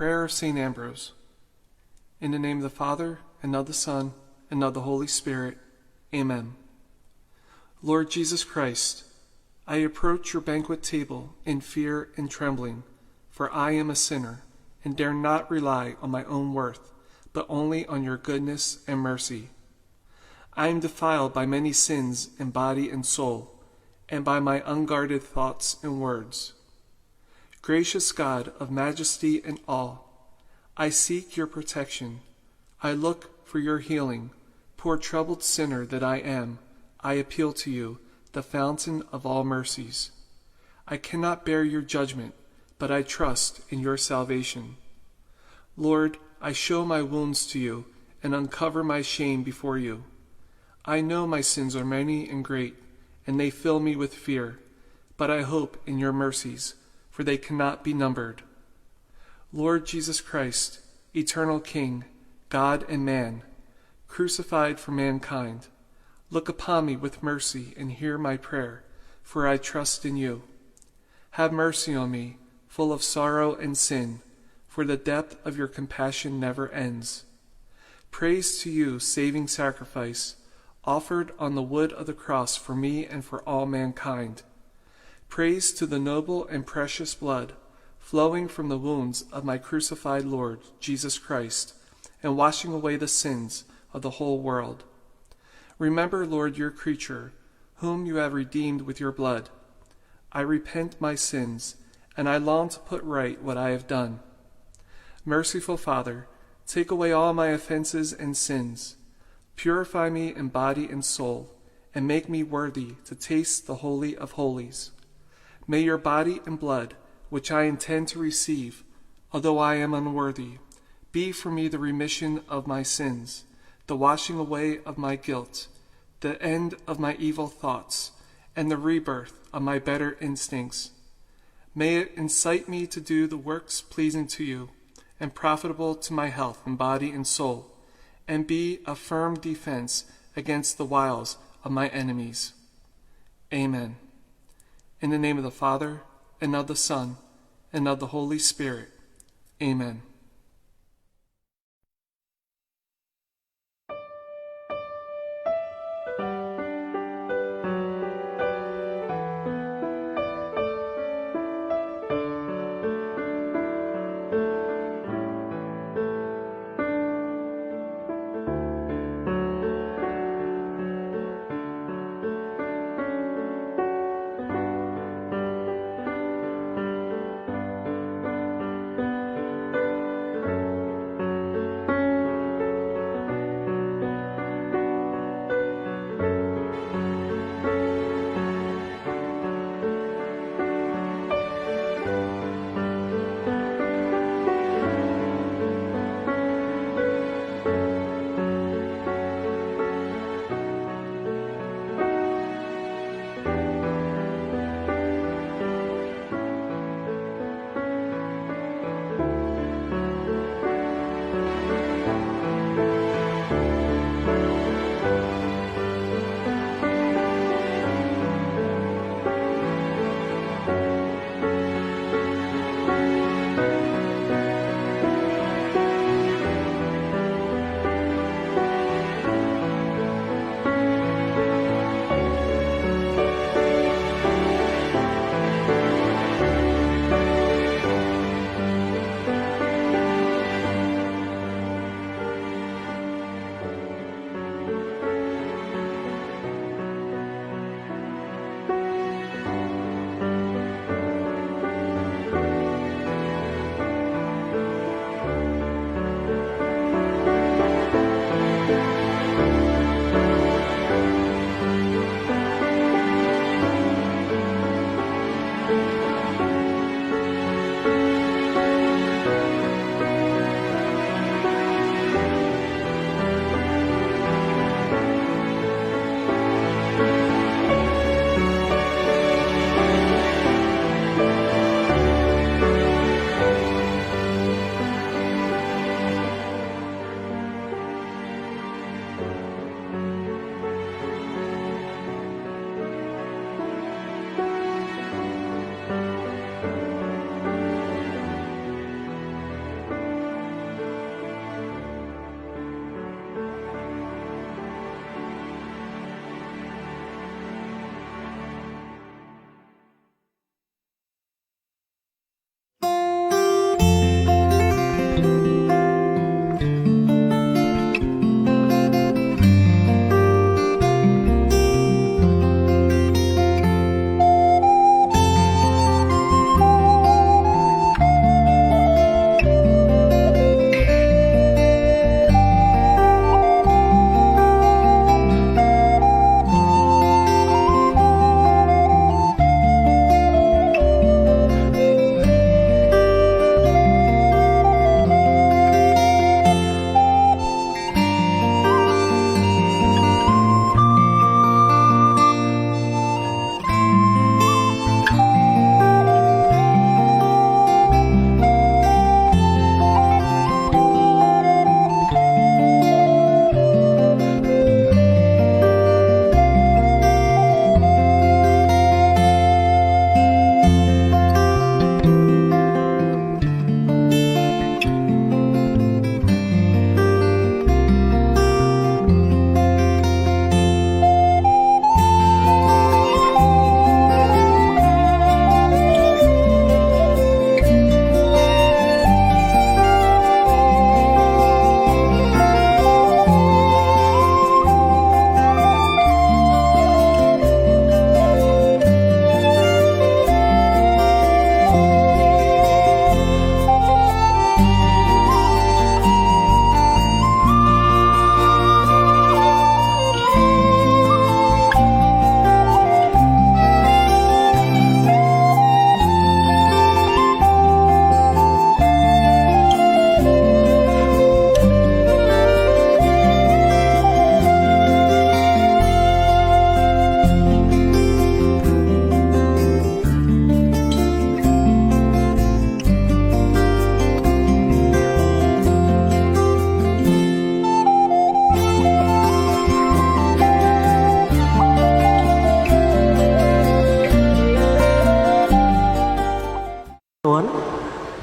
Prayer of St. Ambrose. In the name of the Father, and of the Son, and of the Holy Spirit. Amen. Lord Jesus Christ, I approach your banquet table in fear and trembling, for I am a sinner, and dare not rely on my own worth, but only on your goodness and mercy. I am defiled by many sins in body and soul, and by my unguarded thoughts and words. Gracious God of majesty and awe, I seek your protection. I look for your healing. Poor troubled sinner that I am, I appeal to you, the fountain of all mercies. I cannot bear your judgment, but I trust in your salvation. Lord, I show my wounds to you and uncover my shame before you. I know my sins are many and great, and they fill me with fear, but I hope in your mercies, for they cannot be numbered. Lord Jesus Christ, eternal King, God and man, crucified for mankind, look upon me with mercy and hear my prayer, for I trust in you. Have mercy on me, full of sorrow and sin, for the depth of your compassion never ends. Praise to you, saving sacrifice, offered on the wood of the cross for me and for all mankind. Praise to the noble and precious blood flowing from the wounds of my crucified Lord, Jesus Christ, and washing away the sins of the whole world. Remember, Lord, your creature, whom you have redeemed with your blood. I repent my sins, and I long to put right what I have done. Merciful Father, take away all my offenses and sins. Purify me in body and soul, and make me worthy to taste the Holy of Holies. May your body and blood, which I intend to receive, although I am unworthy, be for me the remission of my sins, the washing away of my guilt, the end of my evil thoughts, and the rebirth of my better instincts. May it incite me to do the works pleasing to you, and profitable to my health in body and soul, and be a firm defense against the wiles of my enemies. Amen. In the name of the Father, and of the Son, and of the Holy Spirit. Amen.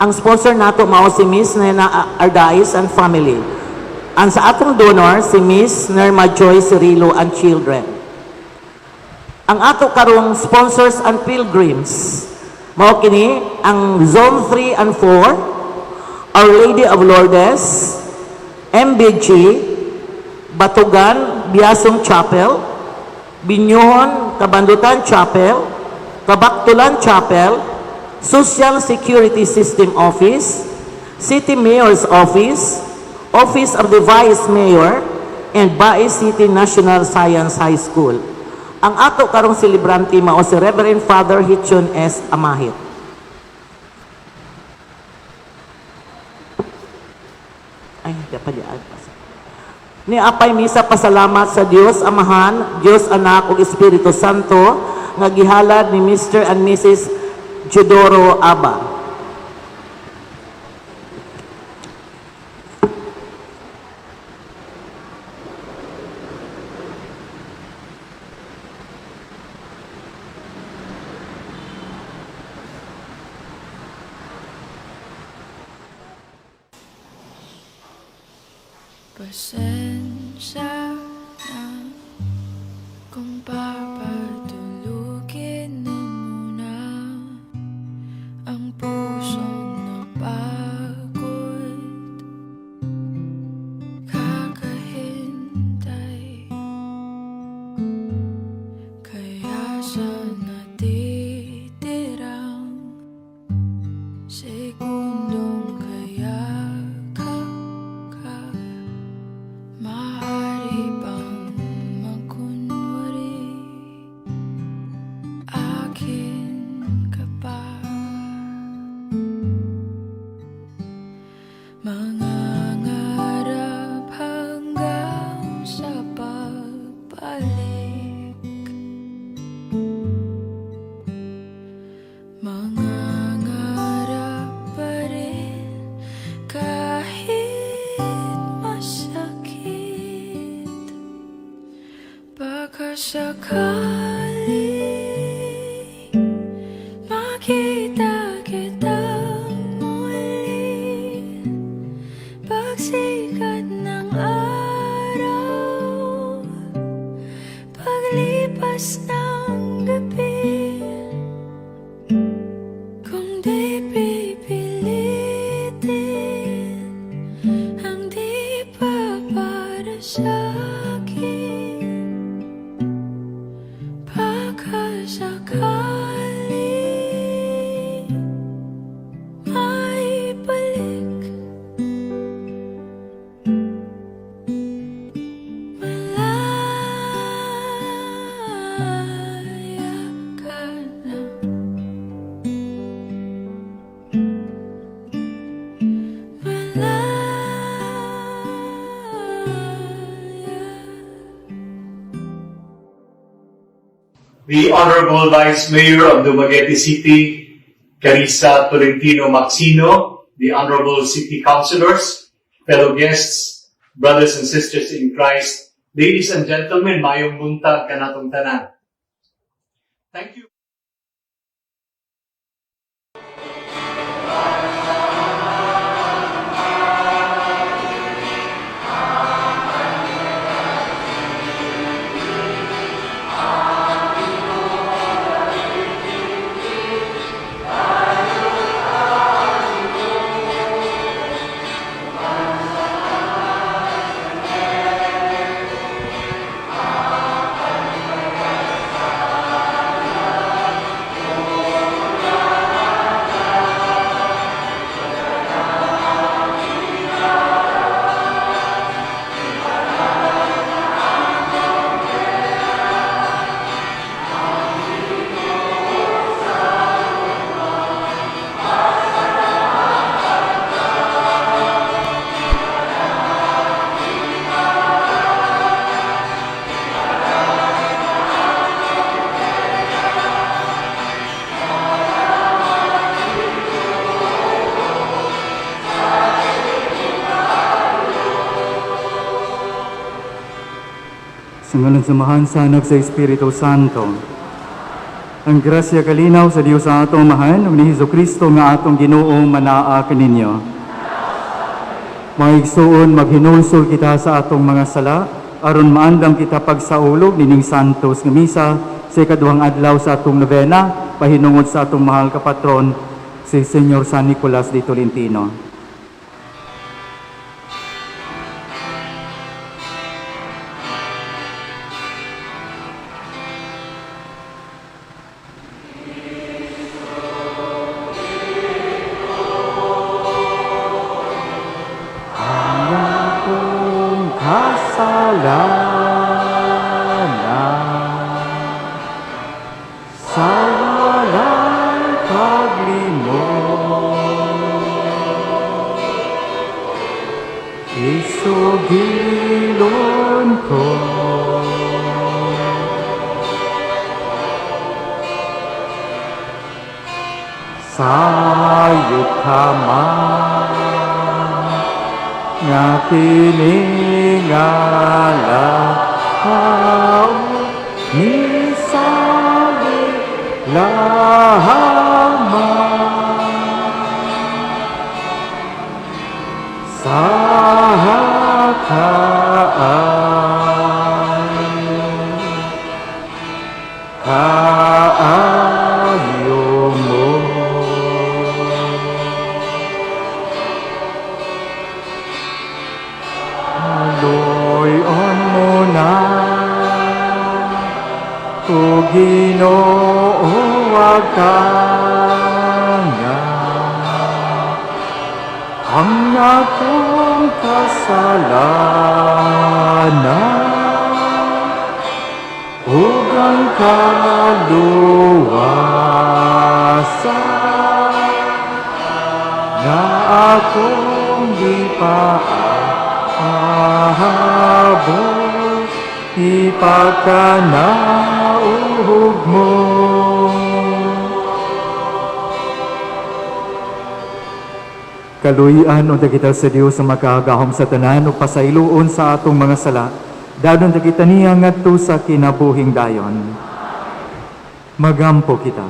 Ang sponsor nato mao si Miss Nena Ardais and family. Ang sa atong donor si Miss Nerma Joy Cirilo and children. Ang ato karong sponsors and pilgrims mao kini ang Zone 3 and 4, Our Lady of Lourdes, MBG, Batugan, Biasong Chapel, Binyuhon, Kabandutan Chapel, Kabaktulan Chapel, Social Security System Office, City Mayor's Office, Office of the Vice Mayor, and Bais City National Science High School. Ang ato karong celebrante mao si Reverend Father Hitchon S. Amahit. Ay, di pa di. Ni apay misa pasalamat sa Dios Amahan, Dios Anak ug Espiritu Santo nga gihalad ni Mr. and Mrs. Jodoro Aba. Pasensya na kung papatulugin na muna ang pusong napagod kakahintay. Kaya sa natitirang segundong kayakap ka, maaari bang magkunwari akin ka pa? Mangangarap hanggang sa pagbalik, mangangarap pa rin kahit masakit. Baka sakali makita kitang muli, pagsikat ng araw, paglipas ng gabi. Kung di pipilitin ang di pa para sa'kin, baka sakali maibalik. Malaya ka na. Malaya. The Honorable Vice Mayor of Dumaguete City, Carissa Tolentino Maxino, the Honorable City Councilors, fellow guests, brothers and sisters in Christ, ladies and gentlemen, mayong buntag kanatong tanan. Thank you. Sa ngalan sa Amahan, sa Anak, sa Espiritu Santo. Ang grasya kalinaw sa Dios ang atong Amahan ug ni Hesus Kristo nga atong Ginoo manaa kaninyo. Mga igsuon, maghinulsol kita sa atong mga sala aron maandam kita pagsaulog nining santos nga misa sa ikaduhang adlaw sa atong nobena pahinungod sa atong mahal ka patron si Senyor San Nicolas de Tolentino. Akong kasalanan sa walang paglimot, isugilon ko. Sayop ka man nga kini nga lahaw misali lamang sa kaan kaayo mo. Aloy-on mo na o Ginoo nga ang akong kasalanan ug ang kaluwasan nga akong gipaabot, ipakanaog mo. Kaluy-an unta kita sa Dios sa makagagahom sa tanan ug pasayloon sa atong mga sala. Dadon ta kita niya ngadto sa kinabuhing dayon. Magampo kita.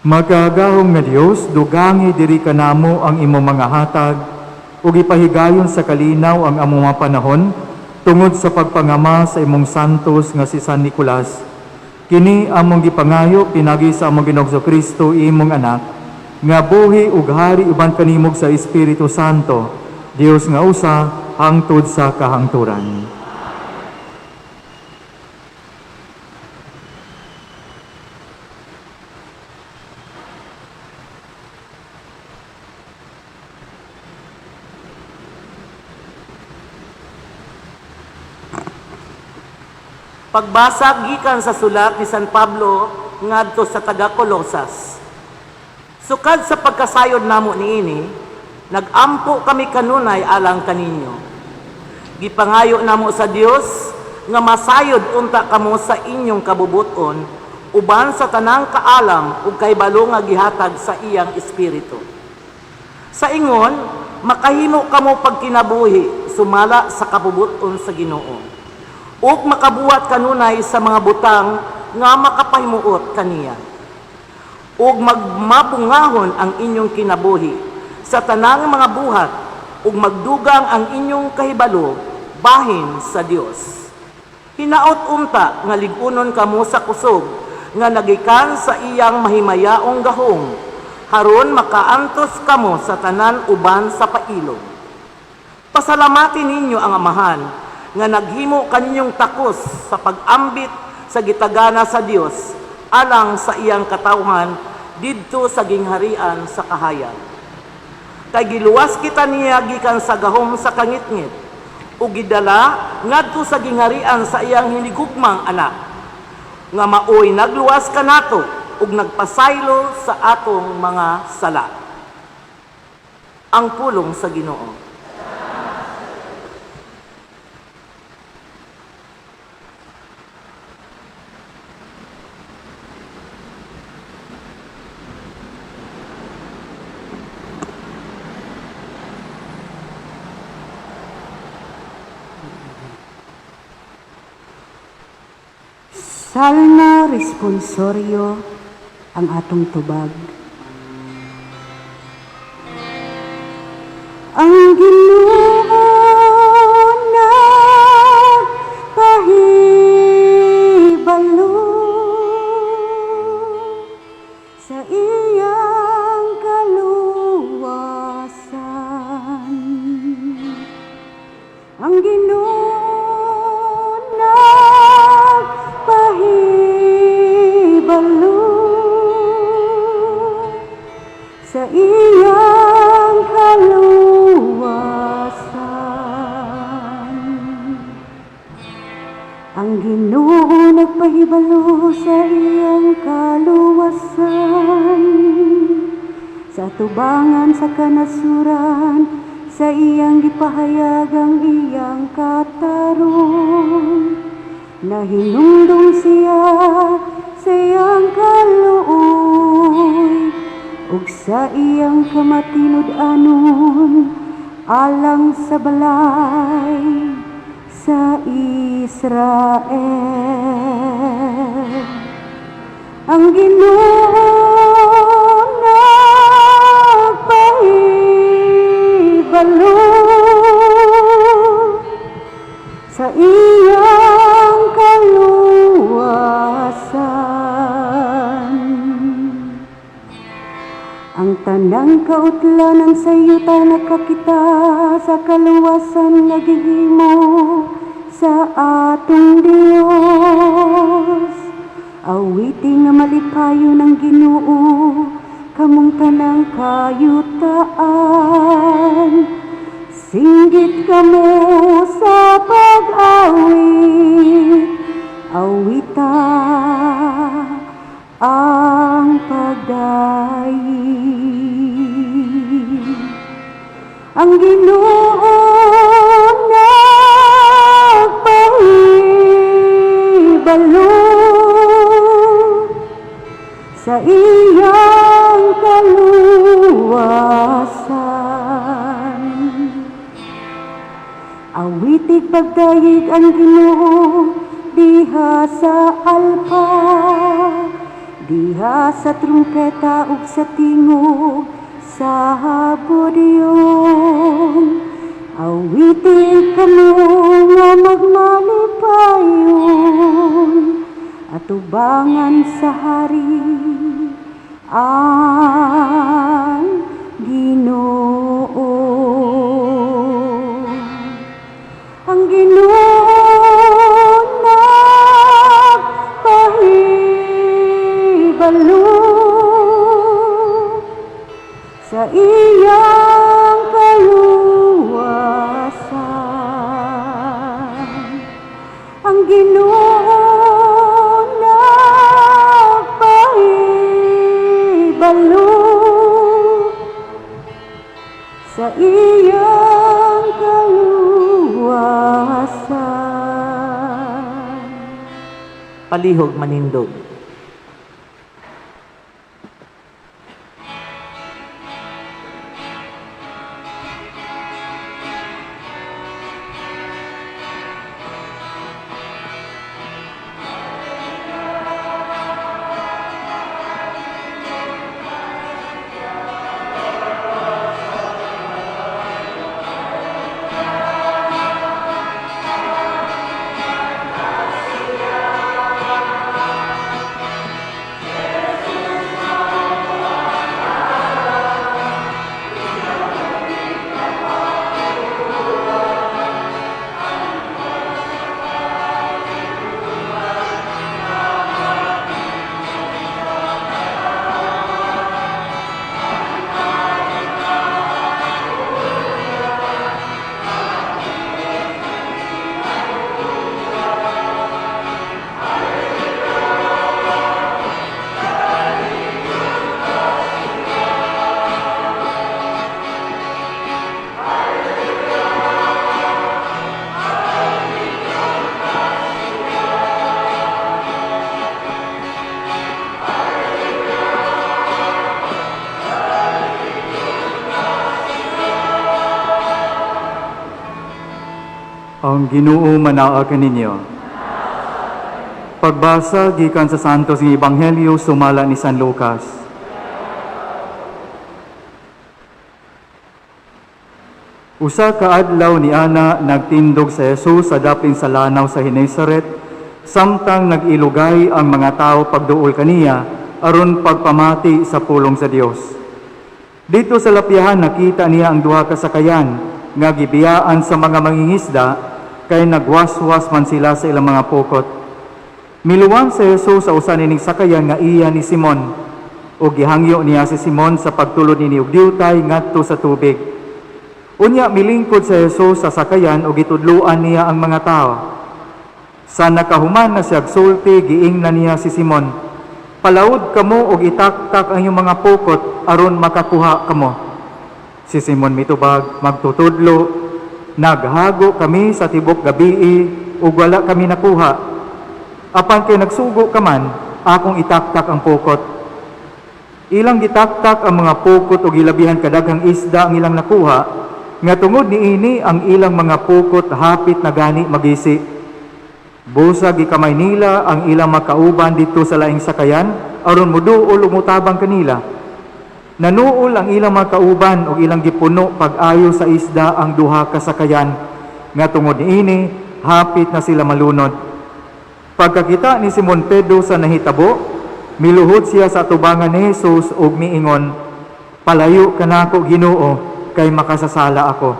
Makagagahom nga Dios, dugangi diri kanamo ang imong mga hatag ug ipahigayon sa kalinaw ang among mga panahon tungod sa pagpangama sa imong santos nga si San Nicolas. Kini among gipangayo pinagi sa among Ginoong Kristo, imong anak, nga buhi ug hari uban kanimo sa Espiritu Santo, Dios nga usa hangtod sa kahangturan. Pagbasa gikan sa sulat ni San Pablo ngadto sa taga Colosas. Sukad sa pagkasayod namo niini, nagampo kami kanunay alang kaninyo. Gipangayo namo sa Dios nga masayod unta kamo sa inyong kabubuton uban sa tanang kaalam ug kahibalo nga gihatag sa iyang espiritu. Sa ingon, makahimo kamo pagkinabuhi sumala sa kabubuton sa Ginoo, ug makabuhat kanunay sa mga butang nga makapahimuot kaniya. Ug magmabungahon ang inyong kinabuhi sa tanang mga buhat ug magdugang ang inyong kahibalo bahin sa Dios. Hinaot unta nga lig-unon kamo sa kusog nga nagikan sa iyang mahimayaong gahom, haron makaantos kamo sa tanan uban sa pailog. Pasalamati ninyo ang Amahan nga naghimo kaninyong takos sa pag-ambit sa gitagana sa Dios alang sa iyang katawhan didto sa gingharian sa kahayag. Kay giluwas kita niya gikan sa gahom sa kangitngit ug gidala ngadto sa gingharian sa iyang hinigugmang anak, nga maoy nagluwas kanato ug nagpasaylo sa atong mga sala. Ang pulong sa Ginoo. Salmo responsorio ang atong tubag. Ang Ginoo nagpahibalo sa iyang kaluwasan. Ang Ginoo nagpahibalo sa iyang kaluwasan. Ang Ginoo nagpahibalo sa iyang kaluwasan sa tubangan sa kanasuran, sa iyang gipahayag ang iyang katarong. Nahinumdum siya sa iyang kaluoy ug sa iyang kamatinud-anon alang sa balay sa Israel. Ang Ginoo nagpahibalo sa iyang kaluwasan. Ang tanang kautlanan sa yuta nakakita sa kaluwasan nga gihimo sa atong Dios. Awiti nga malipayon ang Ginoo, kamong tanang kayutaan. Singgit kamo sa pag-awit, awita ang pagdayi. Ang Ginoo nagpahibalo sa iyang kaluwasan. Awitig pagdayeg ang Ginoo diha sa alpa, diha sa trumpeta ug sa tingog sa budyong. Awitig kamo nga magmalipayon, atubangan sa hari ang Ginoo. Ang Ginoo nagpahibalo sa iyang kaluwasan. Ang Ginoo nagpahibalo sa iyang kaluwasan. Palihog manindog. Ang Ginoo manaa kaninyo. Pagbasa gikan sa Santos nga Ebanghelyo sumala ni San Lucas. Usa ka adlaw ni ana nagtindog sa Jesus sa dapin sa lanaw sa Genesaret, samtang nag-ilugay ang mga tao pagduol kaniya aron pagpamati sa pulong sa Dios. Dito sa lapyahan nakita niya ang duha ka sakayan nga gibiyaan sa mga mangingisda kay nagwaswas man sila sa ilang mga pukot. Miluwang si Jesus sa usa nining sakayan nga iya ni Simon, ug gihangyo niya si Simon sa pagtulod nini og diutay ngadto sa tubig. Unya milingkod si Jesus sa sakayan ug gitudloan niya ang mga tao. Sa nakahuman na siyag sulti, giingnan niya si Simon, "Palaod kamo og itaktak ang inyong mga pukot aron makakuha kamo." Si Simon mitubag, "Magtutudlo, naghago kami sa tibok gabii ug wala kami nakuha. Apan kay nagsugo ka man, akong itaktak ang pukot." Ilang gitaktak ang mga pukot ug gilabihan kadaghang isda ang ilang nakuha, nga tungod niini ang ilang mga pukot hapit na gani magisi. Busa gikamay nila ang ilang makauban didto sa laing sakayan aron moduol ug motabang kanila. Nanuol ang ilang mga kauban ug ilang gipuno pag-ayo sa isda ang duha ka sakayan, nga tungod niini hapit na sila malunod. Pagkakita ni Simon Pedro sa nahitabo, miluhod siya sa atubangan ni Jesus ug miingon, "Palayo kanako, Ginoo, kay makasasala ako."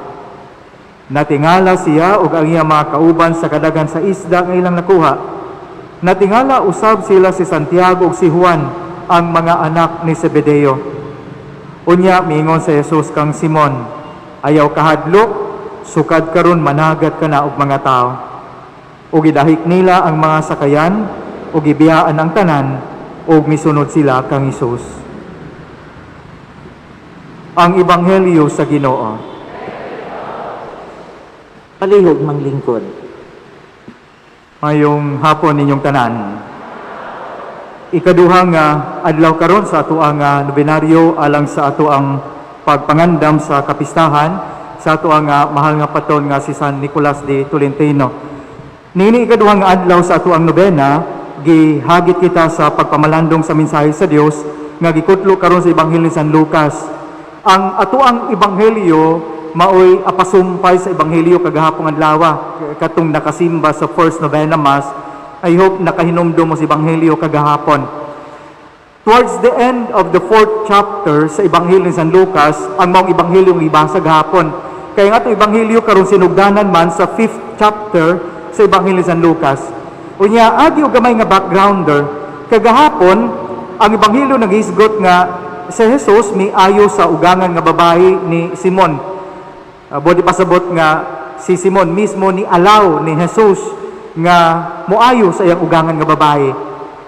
Natingala siya ug ang iyang mga kauban sa kadaghan sa isda nga ilang nakuha. Natingala usab sila si Santiago ug si Juan, ang mga anak ni Zebedeo. Unya miingon sa Jesus kang Simon, "Ayaw kahadlok, sukad karon managat ka na og mga tao." Ug gidahik nila ang mga sakayan ug gibiyaan ang tanan ug misunod sila kang Hesus. Ang Ebanghelyo sa Ginoo. Palihog manglingkod. Mayong hapon ninyong tanan. Ikaduha nga adlaw karon sa ato ang nobenaryo alang sa ato ang pagpangandam sa kapistahan sa ato ang mahal nga patron nga si San Nicolas de Tolentino. Nini ikaduha nga adlaw sa ato ang nobena, gihagit kita sa pagpamalandong sa mensahe sa Dios nga gikutlo karon sa Ebanghelyo ni San Lucas. Ang ato ang ebanghelyo maoy apasumpay sa ebanghelyo kagahapon adlaw katong nakasimba sa first novena mass. I hope nakahinumdum mo sa ebanghelyo kagahapon. Towards the end of the fourth chapter sa Ebanghelyo ni San Lucas, ang maong ebanghelyo nga ibasa gahapon. Kaya nga ato ebanghelyo karon sinugdanan man sa fifth chapter sa Ebanghelyo ni San Lucas. Unya agi og gamay nga backgrounder, kagahapon ang ebanghelyo naghisgot nga si Jesus miayo sa ugangan nga babae ni Simon. Buot ipasabot nga si Simon mismo ni alaw ni Jesus nga moayo sa iyang ugangan nga babae.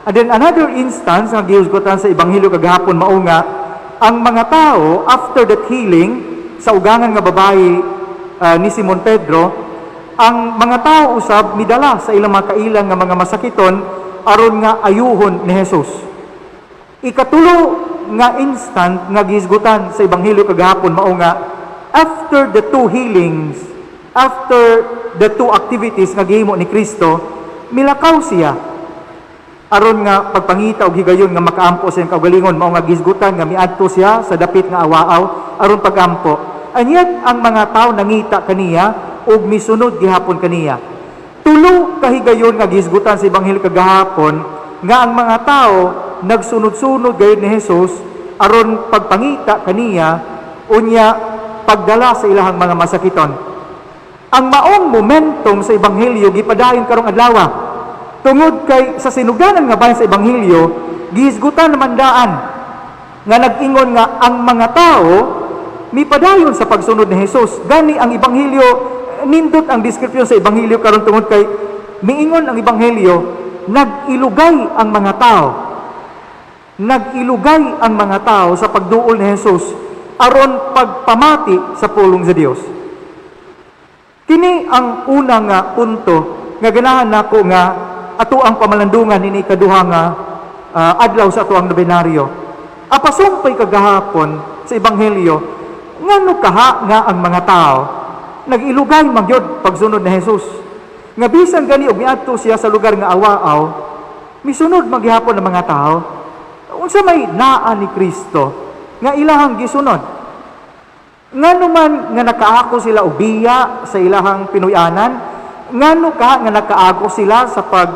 And then another instance nga gihusgotan sa ebanghelyo kagahapon mao nga ang mga tao after that healing sa ugangan nga babae ni Simon Pedro, ang mga tao usab midala sa ilang mga kailang nga mga masakiton aron nga ayuhon ni Jesus. Ikatulo nga instant nga gihisgutan sa ebanghelyo kagahapon mao nga after the two healings, after the two activities nga gihimo ni Kristo, milakaw siya aron nga pagpangita og higayon nga makaampo sa iyang kaugalingon, mao nga gihisgutan nga miadto siya sa dapit nga awaaw aron pagampo. And yet ang mga tao nangita kaniya ug misunod gihapon kaniya. Tulo ka higayon nga gihisgutan sa ebanghelyo kagahapon nga ang mga tao nagsunod-sunod gayud ni Jesus aron pagpangita kaniya, unya pagdala sa ilahang mga masakiton. Ang maong momentum sa ebanghelyo gipadayon karong adlaw. Tungod kay sa sinuganan nga bahin sa ebanghelyo, gihisgutan naman daan nga nag-ingon nga ang mga tao mipadayon sa pagsunod ni Jesus. Gani ang ebanghelyo, nindot ang description sa ebanghelyo karon tungod kay miingon ang ebanghelyo, nag-ilugay ang mga tao. Nag-ilugay ang mga tao sa pagduol ni Jesus aron pagpamati sa pulong sa Dios. Kini ang una nga punto nga ganahan nako nga ato ang pamalandungan nini ikaduha nga adlaw sa ato ang nobenaryo. Apasumpay kagahapon sa ebanghelyo, ngano kaha nga ang mga tao nag-ilugay magyod pagsunod ni Jesus. Nga bisan gani og miadto siya sa lugar nga awaaw, Misunod maghihapon ang mga tao. Unsa may naa ni Kristo nga ilahang gisunod? Ngano man nga nakaako sila og biya sa ilahang pinuy-anan? Ngano ka nga nakaako sila sa pag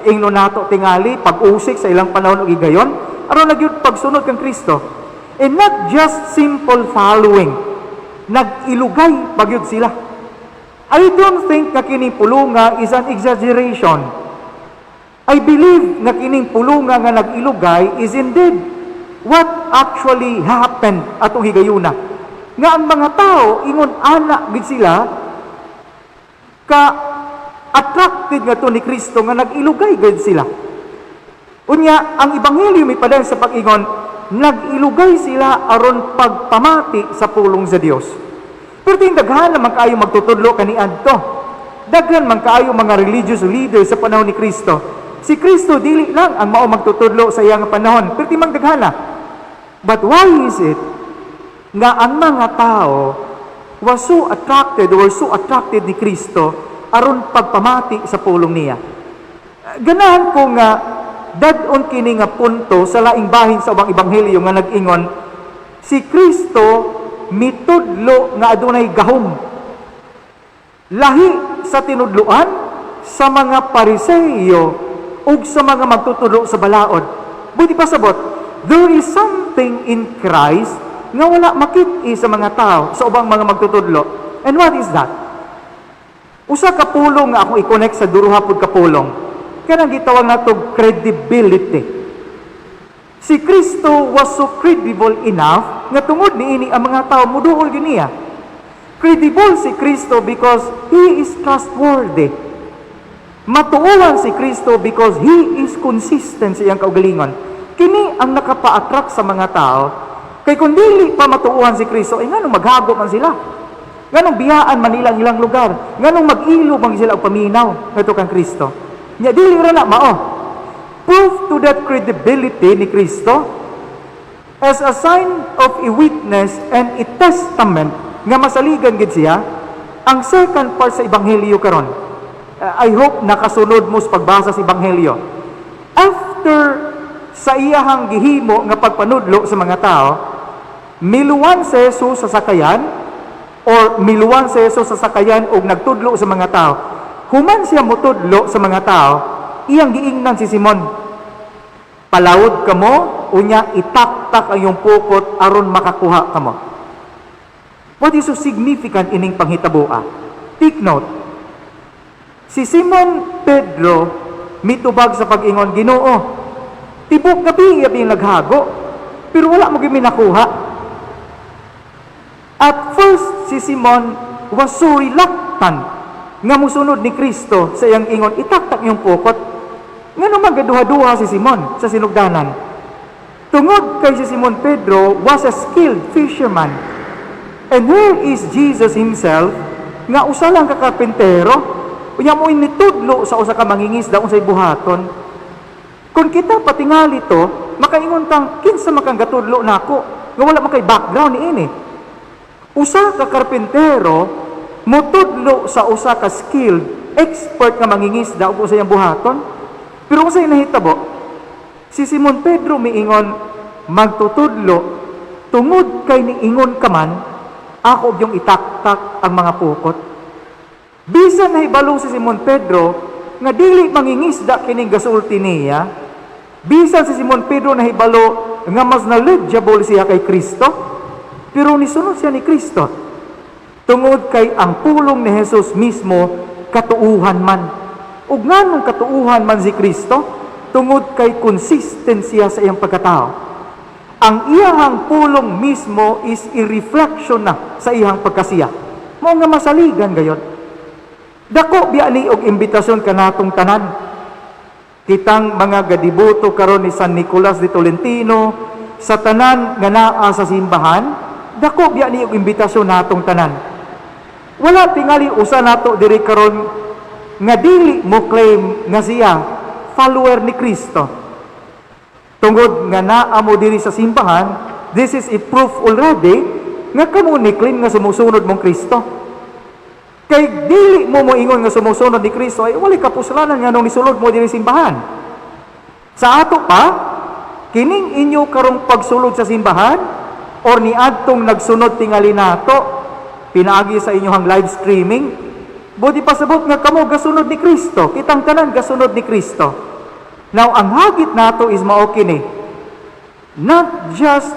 ingno nato tingali pag-usik sa ilang panahon og higayon aron na gyud pagsunod kang Kristo? And not just simple following, nag-ilugay pa gyud sila. I don't think nga kining pulunga is an exaggeration. I believe nga kining pulunga nga nag-ilugay is indeed what actually happened atong higayuna. Nga ang mga tao ingon ana gid sila ka attracted nga to ni Kristo nga nag-ilugay gid sila. Unya, ang ebanghelyo mipadayon sa pag-ingon, nag-ilugay sila aron pagpamati sa pulong sa Dios. Pero ting daghan naman kaayo magtutudlo kaniadto. Daghan man kaayo mga religious leaders sa panahon ni Kristo. Si Kristo dili lang ang mao magtutudlo sa iyang panahon, pero timang daghana. But why is it nga ang mga tao was so attracted or so attracted ni Kristo aron pagpamati sa pulong niya? Ganahan ko nga dad-on kini nga punto sa laing bahin sa ubang ebanghelyo nga nag-ingon si Kristo mitudlo nga adunay gahom lahi sa tinudloan sa mga Pariseyo ug sa mga magtutudlo sa balaod. Buti pasabot, there is something in Christ nga wala makit sa mga tao sa ubang mga magtutudlo. And what is that? Usa ka pulong nga akong i-connect sa duruha pud ka pulong. Kanang gitawag nato credibility. Si Kristo was so credible enough nga tungod niini ang mga tao muduol gyud niya. Credible si Kristo because He is trustworthy. Matuohan si Kristo because He is consistent sa iyang kaugalingon. Kini ang nakapa-attract sa mga tao. Kay kung dili pa matuohan si Kristo, ay nganong maghago man sila? Nganong biyaan man nila ang ilang lugar? Nganong mag-ilo man sila og paminaw ngadto kang Kristo? Nya dili ra na mao. Proof to that credibility ni Kristo as a sign of a witness and a testament nga masaligan gid siya ang second part sa ebanghelyo karon. I hope nakasunod mo sa pagbasa sa ebanghelyo. After sa iyahang gihimo nga pagpanudlo sa mga tao, miluwan si Jesus sa sakayan or miluwan si Jesus sa sakayan og nagtudlo sa mga tao. Human siya mutudlo sa mga tao, iyang giingnan si Simon, "Palawod kamo, unya itaktak ang iyong pukot aron makakuha kamo." What is so significant ining panghitaboa? Take note. Si Simon Pedro mitubag sa pag-ingon, "Ginoo, tibok gabi yabi naghago, pero wala mo gyud nakuha." At first, si Simon was so reluctant nga musunod ni Kristo sa iyang ingon, "Itaktak iyong pukot." Ngano man gaduha-duha si Simon sa sinugdanan? Tungod kay si Simon Pedro was a skilled fisherman. And here is Jesus himself nga usa lang ka karpintero, unya mo nitudlo sa usa ka mangingisda unsay buhaton. Kung kita patingali to, makaingon tang kinsa man kang gatudlo nako nga wala man kay background niini. Usa ka karpintero mutudlo sa usa ka skilled expert nga mangingisda ug unsay buhaton. Pero unsay nahitabo? Si Simon Pedro miingon, "Magtutudlo, tungod kay niingon ka man, ako yung itaktak ang mga pukot." Bisan nahibalo si Simon Pedro nga dili mangingisda kining gasulti niya, bisan si Simon Pedro nahibalo nga mas knowledgeable siya kay Kristo, pero nisunod siya ni Kristo. Tungod kay ang pulong ni Jesus mismo katuuhan man. Ug nganong katuuhan man si Kristo? Tungod kay consistent siya sa iyang pagkatao. Ang iyahang pulong mismo is a reflection na sa iyang pagkasiya. Mao nga masaligan gayon. Dako biya ni og imbitasyon kanatong tanan. Kitang mga gadiboto karon ni San Nicolas de Tolentino sa tanan nga naa sa simbahan, dako biya ni og imbitasyon natong tanan. Wala tingali usa nato diri karon nga dili mo claim nga siya follower ni Kristo. Tungod nga naa mo diri sa simbahan, this is a proof already nga kamo ni claim nga sumusunod mong Kristo. Kay dili mo moingon nga sumusunod ni Kristo ay walay kapuslanan nga nung nisulod mo diri simbahan. Sa ato pa, kining inyo karong pagsulod sa simbahan or niadtong nagsunod tingali nato pinaagi sa inyong live streaming, buot ipasabot nga kamo gasunod ni Kristo, kitang tanan gasunod ni Kristo. Now, ang hagit nato is mao kini: not just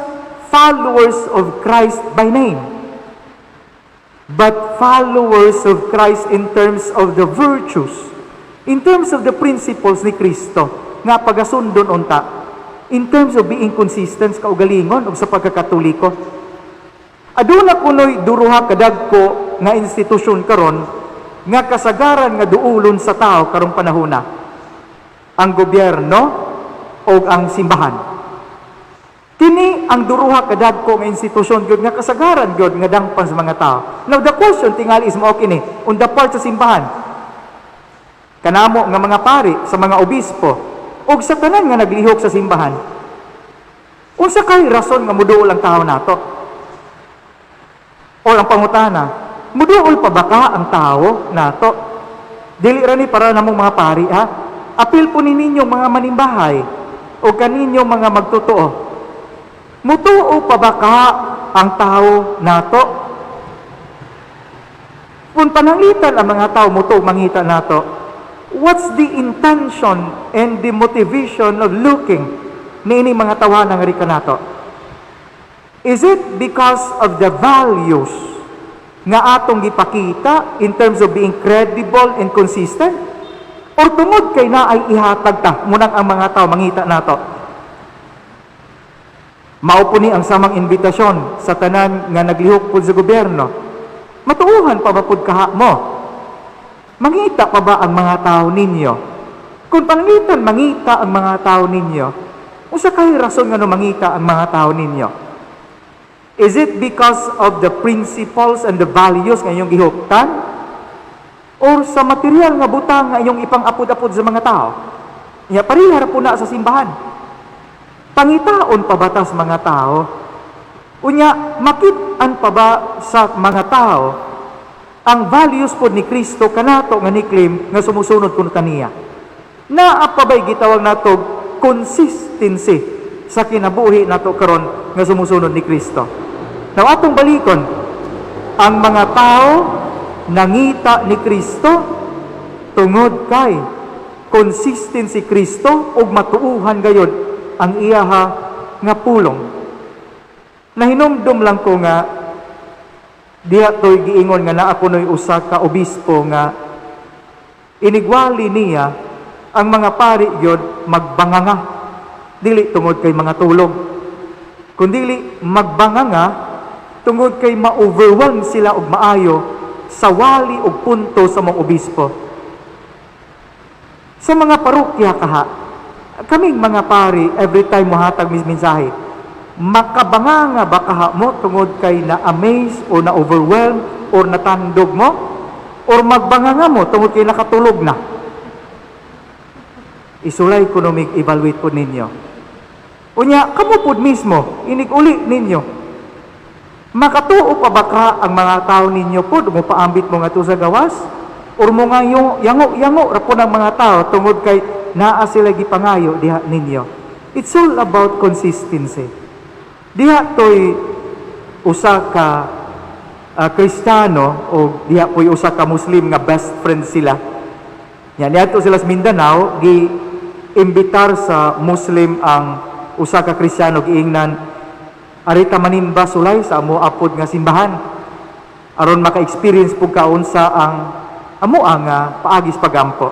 followers of Christ by name, but followers of Christ in terms of the virtues, in terms of the principles ni Kristo, nga pagasundon unta, in terms of being consistent sa kaugalingon ug sa pagkakatoliko. Aduna kunoy duruha kadagko nga institusyon karon nga kasagaran nga duulon sa tao karong panahona: ang gobyerno o ang simbahan. Kini ang duruha kadagko nga institusyon gyud nga kasagaran gyud nga dangpan sa mga tao. Now, the question tingali is mao kini, on the part sa simbahan, kanamo nga mga pari, sa mga obispo, ug sa tanan nga naglihok sa simbahan. Unsa kay rason nga muduol ang tao nato? Or ang pangutana, muduol pa ba ka ang tao nato? Dili ra ni para namong mga pari, ha. Apil po ni ninyo mga manimbahay o kaninyo mga magtotoo. Mutuo pa ba ka ang tao nato? Kung pananglitan ang mga tao mutuo mangita nato, what's the intention and the motivation of looking niini mga tawanan nga rika nato? Is it because of the values nga atong gipakita in terms of being credible and consistent? Or tungod kay naay ihatag ta munang ang mga tao mangita nato? Mao po ni ang samang imbitasyon sa tanan nga naglihok pud sa gobyerno. Matuuhan pa ba pud kaha mo? Mangita pa ba ang mga tao ninyo? Kung pananglitan mangita ang mga tao ninyo, unsa kay rason nga no mangita ang mga tao ninyo? Is it because of the principles and the values nga inyong gihuptan? Or sa material nga butang nga inyong ipang-apod-apod sa mga tao? Ya, pareha ra po na sa simbahan. Pangitaon pa ba ta sa mga tao? Unya, makit-an pa ba sa mga tao ang values pod ni Kristo kanato nga ni-claim nga sumusunod kuno kaniya? Naa pa ba'y gitawag nato consistency sa kinabuhi nato karon nga sumusunod ni Kristo? Now, atong balikon, ang mga tao nangita ni Kristo tungod kay consistent si Kristo ug matuuhan gayod ang iyaha nga pulong. Nahinumdum lang ko nga diha to'y giingon nga naa kuno'y usa ka obispo nga inigwali niya ang mga pari gyud magbanganga, dili tungod kay mga tulog, kundili magbanganga tungod kay ma-overwhelm sila og maayo sa wali og punto sa mga obispo. Sa mga parokya kaha, kaming mga pari, every time mohatag mis mensahe, makabanganga ba kaha mo tungod kay na-amaze or na-overwhelm or natandog mo? Or magbanganga mo tungod kay nakatulog na? Isulay ko no evaluate po ninyo. Unya, kamo pod mismo, inig-uli ninyo. Makatuo pa ba ka ang mga tao ninyo pod mo paambit mo nga sa gawas? Or mo nga yung yango-yango ra po ng mga tao tungod kay naa sila gipangayo diha ninyo? It's all about consistency. Diha to'y usa ka Kristiyano o diha po'y usa ka Muslim nga best friend sila. Yan, niadto sila sa Mindanao, gi imbitar sa Muslim ang usa ka Kristiyano, giingnan, "Arita manimba sulay sa amo apod nga simbahan aron maka-experience pug ka unsa ang amo ang paagi sa pagampo."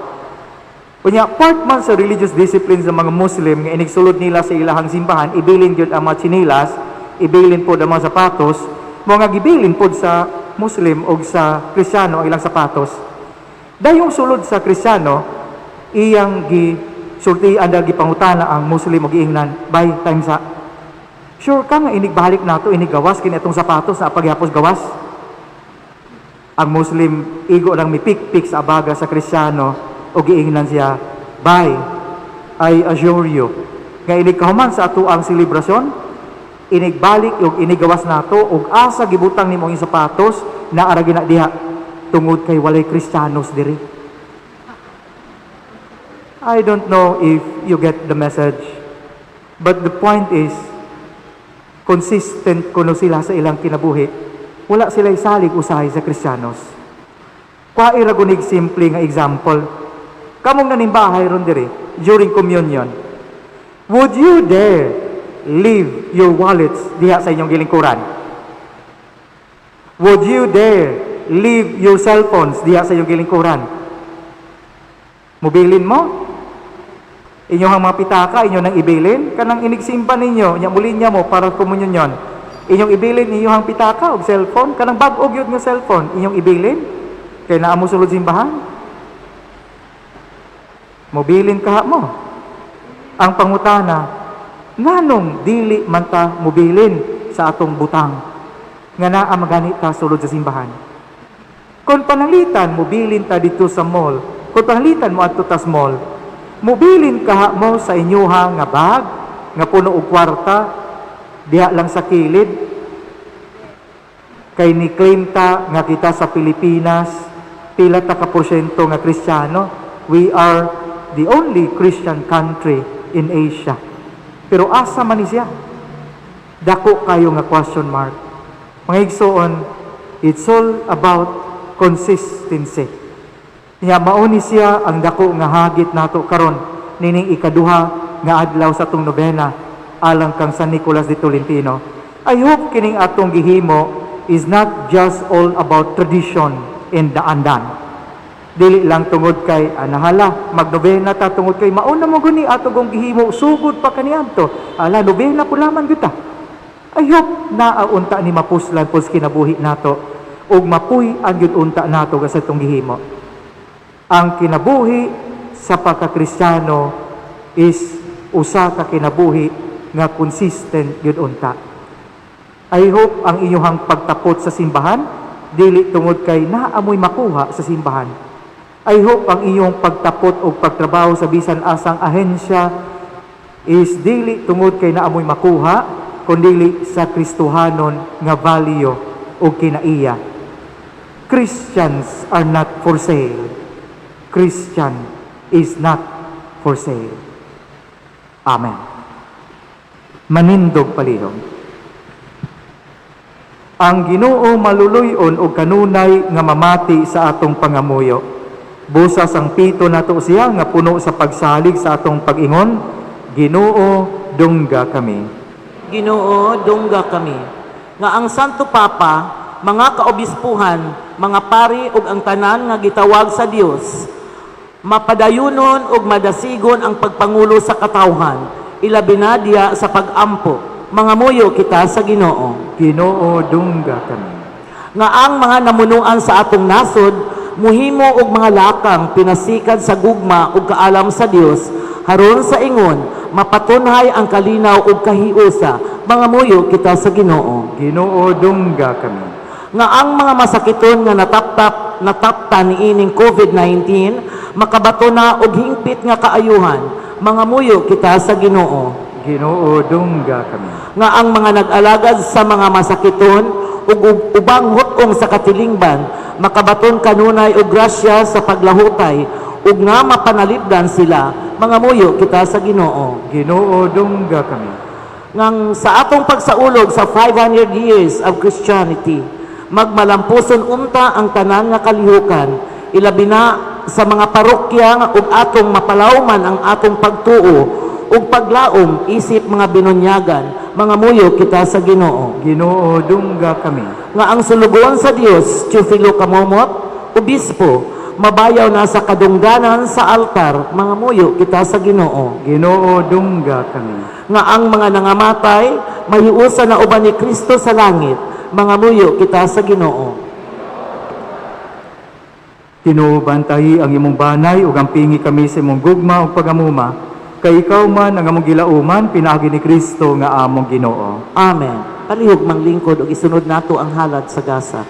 Unya, part man sa religious discipline sa mga Muslim nga inigsulod nila sa ilahang simbahan, ibilin gyud ang mga tsinelas, ibilin pod ang mga sapatos, mga gibilin pod sa Muslim o sa Kristiyano ang ilang sapatos. Dayong sulod sa Kristiyano, iyang gi sultian dahil gipangutana ang Muslim og giingnan, "Bay, time sa. Sure ka nga inigbalik nato, inigawas kini atong sapatos na pagyapos gawas?" Ang Muslim igo lang mipikpik sa abaga sa Kristiyano o giingnan siya, "Bay, I assure you nga inig kahuman sa ato ang selebrasyon, inigbalik ug inigawas nato ug asa gibutang nimo ang sapatos na ara gina diha tungod kay walay Kristiyanos diri." I don't know if you get the message. But the point is, consistent kuno sila sa ilang kinabuhi. Wala sila isalig usahay sa Kristiyanos. Kuhaira gunig simple nga example. Kamong nanimbahay ron diri during communion. Would you dare leave your wallets diha sa inyong gilingkuran? Would you dare leave your cell phones diha sa inyong gilingkuran? Mubilin mo? Inyong mga pitaka, inyo nang ibilin, kanang inigsimba ninyo, nya muli niya mo para komunyon. Inyong ibilin inyong pitaka og cellphone, kanang bag-o gyud nga cellphone, inyong ibilin kay naa mo sulod simbahan. Mobilin kaha mo. Ang pangutana, nganong dili man ta mobilin sa atong butang nga naa magani ta sulod sa simbahan? Kung pananglitan mobilin ta dito sa mall, kung pananglitan mo adto tas mall, mobilin kaha mo sa inyuha nga bag nga puno og kwarta diha lang sa kilid, kay ni claim ta nga kita sa Pilipinas pila ta ka porsyento nga Kristiyano. We are the only Christian country in Asia. Pero asa man ni siya? Dako kayo nga question mark. Mga igsoon, it's all about consistency. Nya mao ni siya ang dako nga hagit nato karon nining ikaduha nga adlaw sa atong nobena alang kang San Nicolas de Tolentino. I hope kining atong gihimo is not just all about tradition and daandan. Dili lang tungod kay anahala magnobena ta tungod kay mauna mo guni ato gong gihimo sugod pa kaniadto. Ala, nobena po lamang gyud ta. I hope naa unta ni mapuslan pud sa kinabuhi nato ug mapuy-an gyud unta nato sa atong gihimo. Ang kinabuhi sa pagkakristyano is usa ka kinabuhi nga consistent gyud unta. I hope ang inyong pagtapot sa simbahan dili tungod kay naamoy makuha sa simbahan. I hope ang inyong pagtapot o pagtrabaho sa bisan asang ahensya is dili tungod kay naamoy makuha, kundili sa Kristohanon nga value o kinaiya. Christians are not for sale. Christian is not for sale. Amen. Manindog palihog. Ang Ginoo maluluy-on og kanunay nga mamati sa atong pangamuyo. Busa sang pito nato siya nga puno sa pagsalig sa atong pag-ingon, Ginoo, dungga kami. Ginoo, dungga kami. Nga ang Santo Papa, mga kaobispuhan, mga pari ug ang tanan nga gitawag sa Dios, mapadayunon ug madasigon ang pagpangulo sa katawhan, ilabi na diya sa pag-ampo. Mangamuyo kita sa Ginoo. Ginoo, dungga kami. Nga ang mga namunuan sa atong nasod muhimo og mga lakang pinasikad sa gugma ug kaalam sa Dios, haron sa ingon mapatunhay ang kalinaw ug kahiusa. Mangamuyo kita sa Ginoo. Ginoo, dungga kami. Nga ang mga masakiton nga nataptan niining COVID-19 makabato na og hingpit nga kaayuhan. Mangamuyo kita sa Ginoo. Ginoo, dungga kami. Nga ang mga nag-alagad sa mga masakiton ug ubang hut-ong sa katilingban makabaton kanunay og grasya sa paglahutay ug nga mapanalipdan sila. Mangamuyo kita sa Ginoo. Ginoo, dungga kami. Ngang sa atong pagsaulog sa 500 years of Christianity, magmalampuson unta ang tanan nga kalihukan, ilabi na sa mga parokya ug atong mapalawman ang atong pagtuo ug paglaom isip mga binunyagan. Mangamuyo kita sa Ginoo. Ginoo, dungga kami. Nga ang sulugoon sa Dios, Teofilo Camomot, obispo, mabayaw na sa kadungganan sa altar. Mangamuyo kita sa Ginoo. Ginoo, dungga kami. Nga ang mga nangamatay mahiusa na uban ni Kristo sa langit. Mangamuyo kita sa Ginoo. Ginoo, bantayi ang imong banay ug ampingi kami sa imong gugma ug pagamuma, kay ikaw man ang among gilauman pinaagi ni Kristo nga among Ginoo. Amen. Palihog manglingkod ug isunod nato ang halad sa gasa.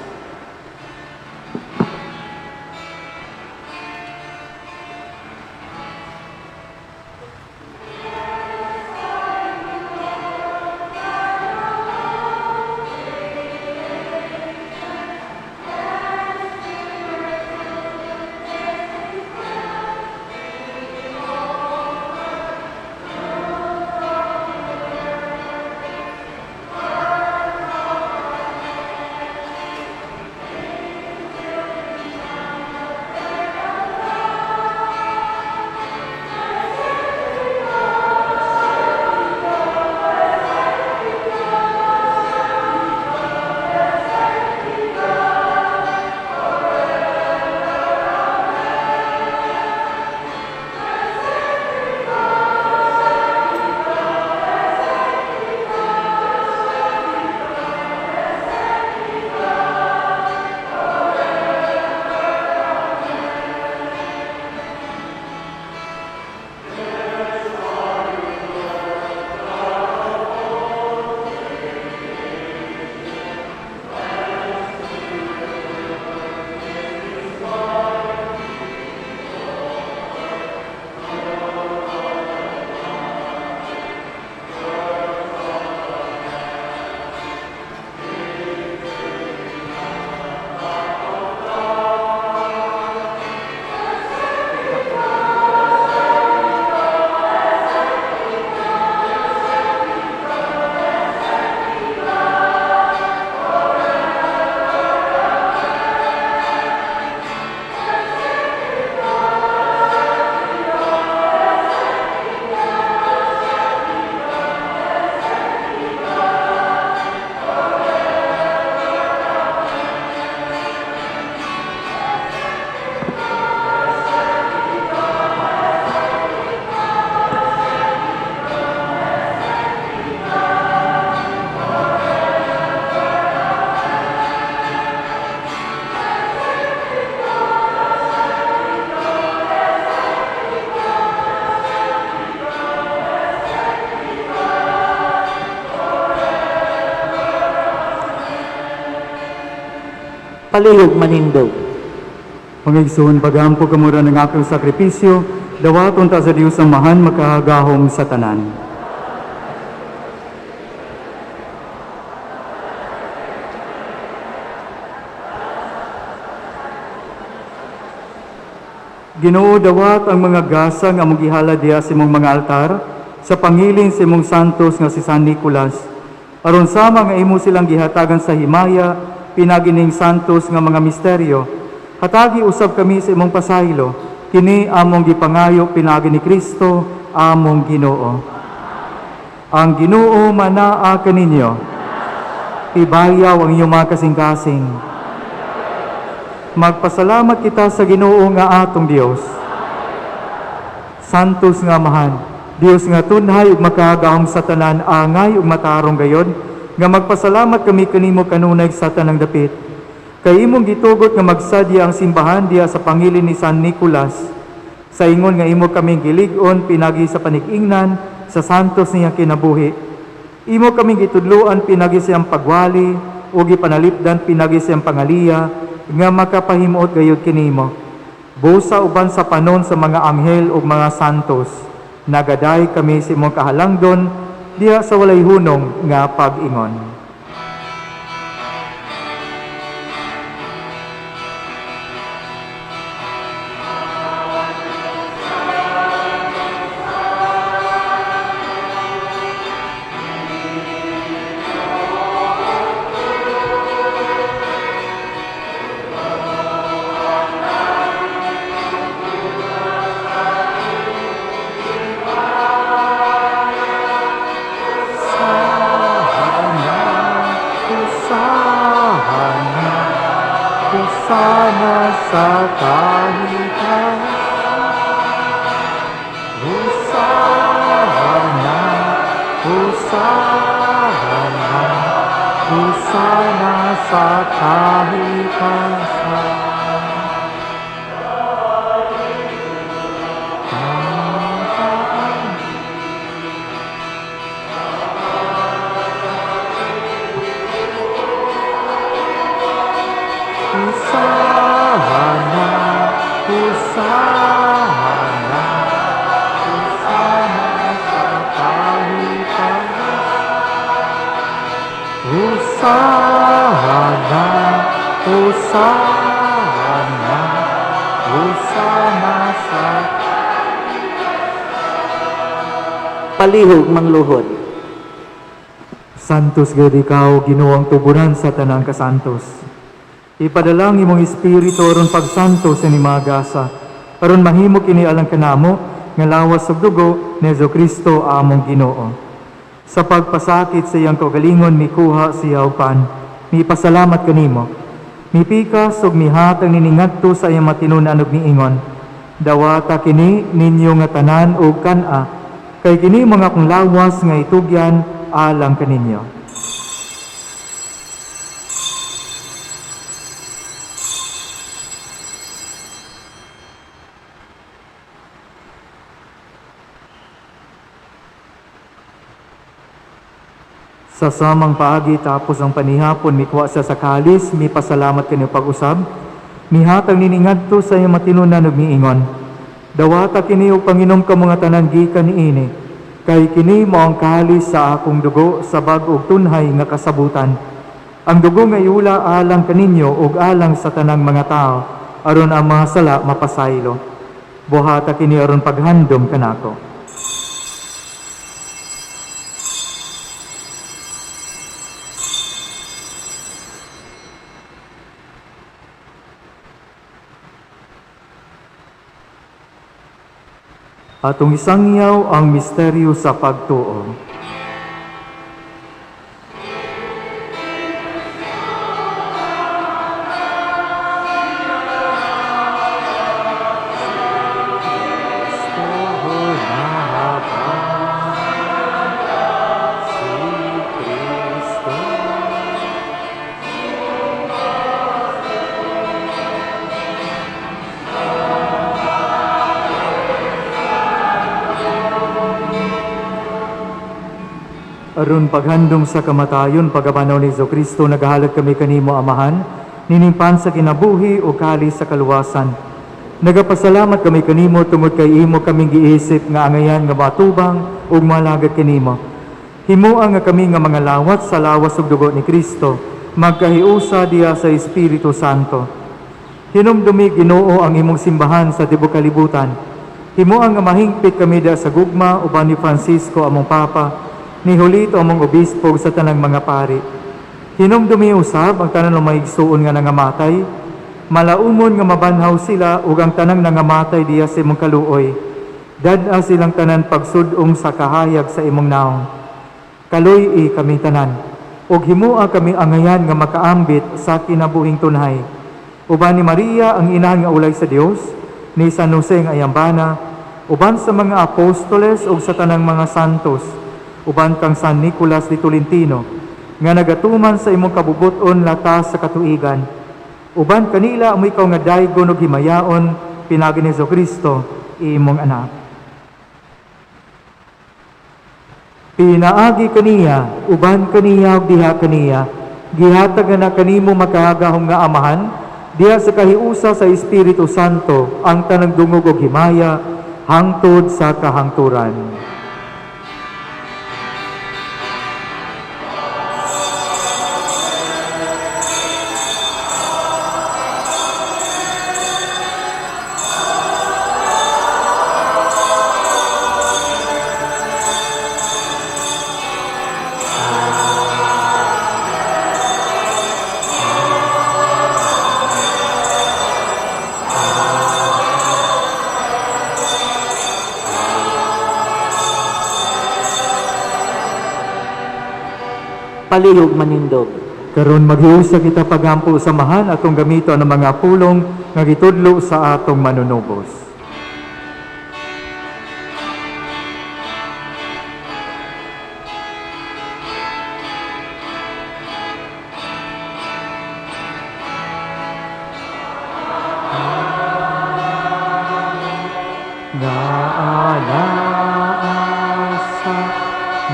Palihog manindog. Mga igsoon, pagampo kamo ra ng akong sakripisyo, dawaton ta sa Dios Amahan makagagahom sa tanan. Ginoo, dawat ang mga gasa nga among gihalad diha sa imong mga altar sa pangilin sa imong santos nga si San Nicolas, aron sama nga imo silang gihatagan sa himaya pinagining santos nga mga misteryo, hatagi usab kami sa imong pasaylo. Kini among gipangayo pinaagi ni Kristo among Ginoo. Ang Ginoo manaa kaninyo. Ibayaw ang inyong mga kasing-kasing. Magpasalamat kita sa Ginoo nga atong Dios. Santos nga Amahan, Dios nga tunhay ug makagagahom sa tanan, angay ug matarong gayod nga magpasalamat kami kanimo kanunay sa tanang dapit. Kay imong gitugot nga magsadya ang simbahan diha sa pangilin ni San Nicolas, sa ingon nga imo kaming gilig-on pinagi sa panig-ingnan sa santos niyang kinabuhi. Imo kaming gitudloan pinagi sa iyang pagwali ug gipanalipdan pinagi sa iyang pangaliya nga makapahimuot gayud kinimo. Busa uban sa panon sa mga anghel ug mga santos, nagaday kami sa imong kahalangdon diha sa walay hunong nga pag-ingon. Hosana, Hosana sa kahitasan. Hosana, Hosana, Hosana sa kahitasan. Hosana, Hosana, Hosana sa kahitasan. Hosana, Hosana, Hosana sa Palihog mangluhod. Santos gayud ikaw, Ginoo, ang tuburan sa tanang kasantos. Ipadala ang imong espiritu aron pagsantos sa mga gasa, aron mahimo kini alang kanamo nga lawas ug dugo ni Kristo among Ginoo. Sa pagpasakit sa iyang kaugalingon, mikuha siya og pan, mipasalamat kanimo. Mipikas ug mihatag niini ngadto sa iyang matinun-an ug miingon: "Dawata kini ninyo nga tanan ug kan-a, kay kini mga akong lawas nga itugyan alang kaninyo." Sa samang paagi, tapos ang panihapon, mikuha siya sa kalis, mipasalamat kanimo pag-usab, mihatag niini ngadto sa iyang matinunan ug miingon: "Dawata kini ug panginom kamo nga tanan gikan niini, kay kini mao ang kalis sa akong dugo sa bag-ong tunhay nga kasabutan. Ang dugo nga iula alang kaninyo ug alang sa tanang mga tao, aron ang mga sala mapasaylo. Buhata kini aron paghandom kanako." Atong isangyaw ang misteryo sa pagtuo. Aron paghandom sa kamatayon, pagkabanhaw ni Kristo, nagahalad kami kanimo, Amahan, Ninimpan sa kinabuhi o kali sa kaluwasan. Nagapasalamat kami kanimo tungod kay imo kaming giisip nga angayan nga matubang ug malagad kanimo. Himoa nga kami nga mga lawat sa lawas ug dugo ni Kristo, magkahiusa diha sa Espiritu Santo. Hinumdumi, Ginoo, ang imong simbahan sa tibuok kalibutan. Himoa nga mahingpit kami diha sa gugma uban ni Francisco among Papa, ni Julito among obispo ug sa tanang mga pari. Hinumdumi usab ang tanan ng mga igsuon nga nangamatay, malaumon nga mabanhaw sila ug ang tanang nangamatay diha sa imong kaluoy. Dad-a silang tanan pagsud-ong sa kahayag sa imong naong. Kaluy-i kami tanan, ug himoa kami angayan nga makaambit sa kinabuhing tunhay. Uban ni Maria ang inahan nga ulay sa Dios, ni San Jose nga iyang bana, uban sa mga apostoles ug sa tanang mga santos, uban kang San Nicolas de Tolentino, nga nagatuman sa imong kabubuton latas sa katuigan. Uban kanila amo ikaw nga daygon ug himayaon pinaagi ni Kristo, imong anak. Pinaagi kaniya, uban kaniya ug diha kaniya, gihatag na kanimo makahagahom nga Amahan, diha sa kahiusa sa Espiritu Santo, ang tanang dungog ug himaya, hangtod sa kahangturan. Palihog manindog. Karon maghiusa kita pagampo sa Amahan atong gamito ang mga pulong nga gitudlo sa atong manunubos. Nga anaa sa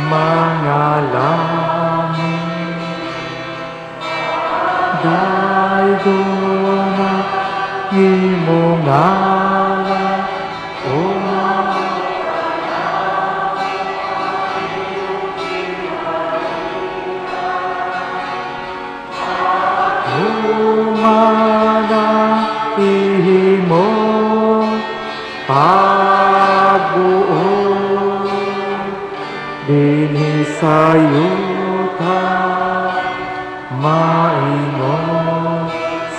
mga langit, daygon ang imong ngalan, O Humana imong pagbuot dinhi sa yuta maingon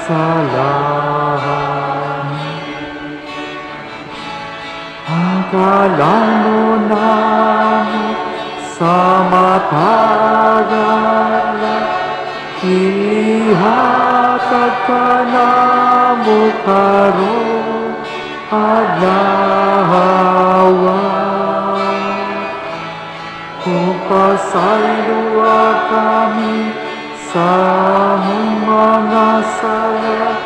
sa langit. Ang kalamon namo sa matag adlaw, ihatag kanamo karon adlaw. Ug pasayloa kami sa among mga sala,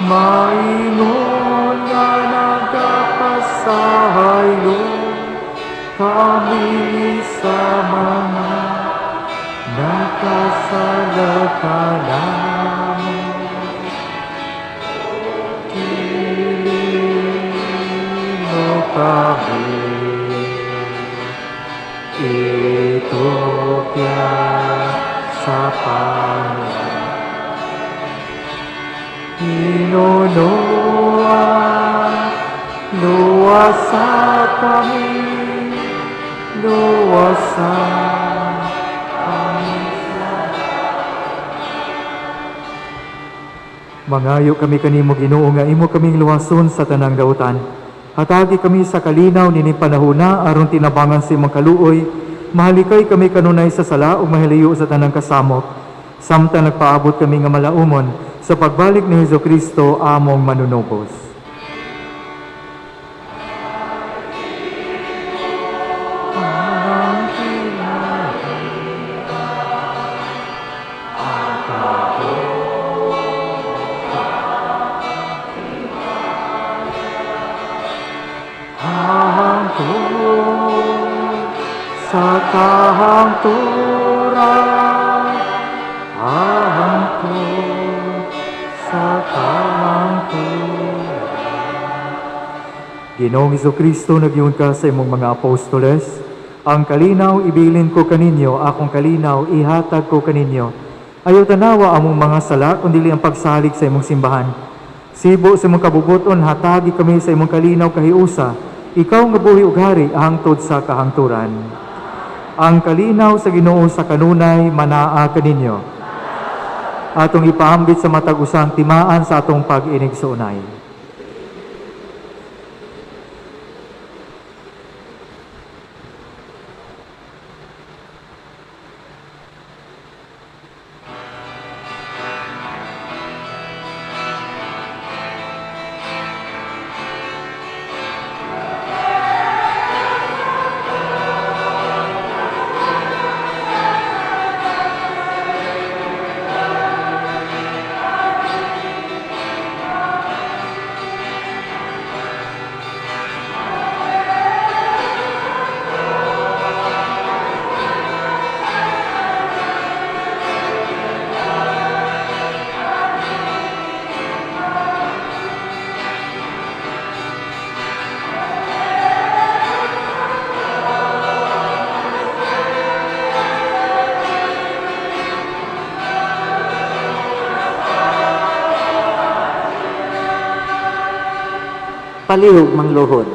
maingon nga nagapasaylo kami sa mga nakasala kanamo. Dili mo kami itugyan sa Panginoon. Hinunoa, luwasa kami, luwasa kami. Mangayo kami kanimo, Ginoo, nga imo kaming luwason sa tanang dautan. Hatagi kami sa kalinaw nining panahona aron tinabangan sa imong kaluoy, mahalikay kami kanunay sa sala ug mahiliyo sa tanang kasamok. Samtang nagpaabot kami nga malaumon sa pagbalik ni Hesus Kristo among manunubos. Hangtod sa kahangturan, hangtod Walang. Ginoong Kristo, nagyun ka sa imong mga apostoles, "Ang kalinaw ibilin ko kaninyo, akong kalinaw ihatag ko kaninyo. Ayaw tanawa among mga sala, kundi ang pagsalig sa imong simbahan. Sibo sa imong kabubuton, hatagi kami sa imong kalinaw kahiusa, ikaw nga buhi ug hari hangtod sa kahangturan." Ang kalinaw sa Ginoo sa kanunay manaa kaninyo. Atong ipaambit sa matag usang timaan sa atong pag-inigsoonay. Palihog mangluhod.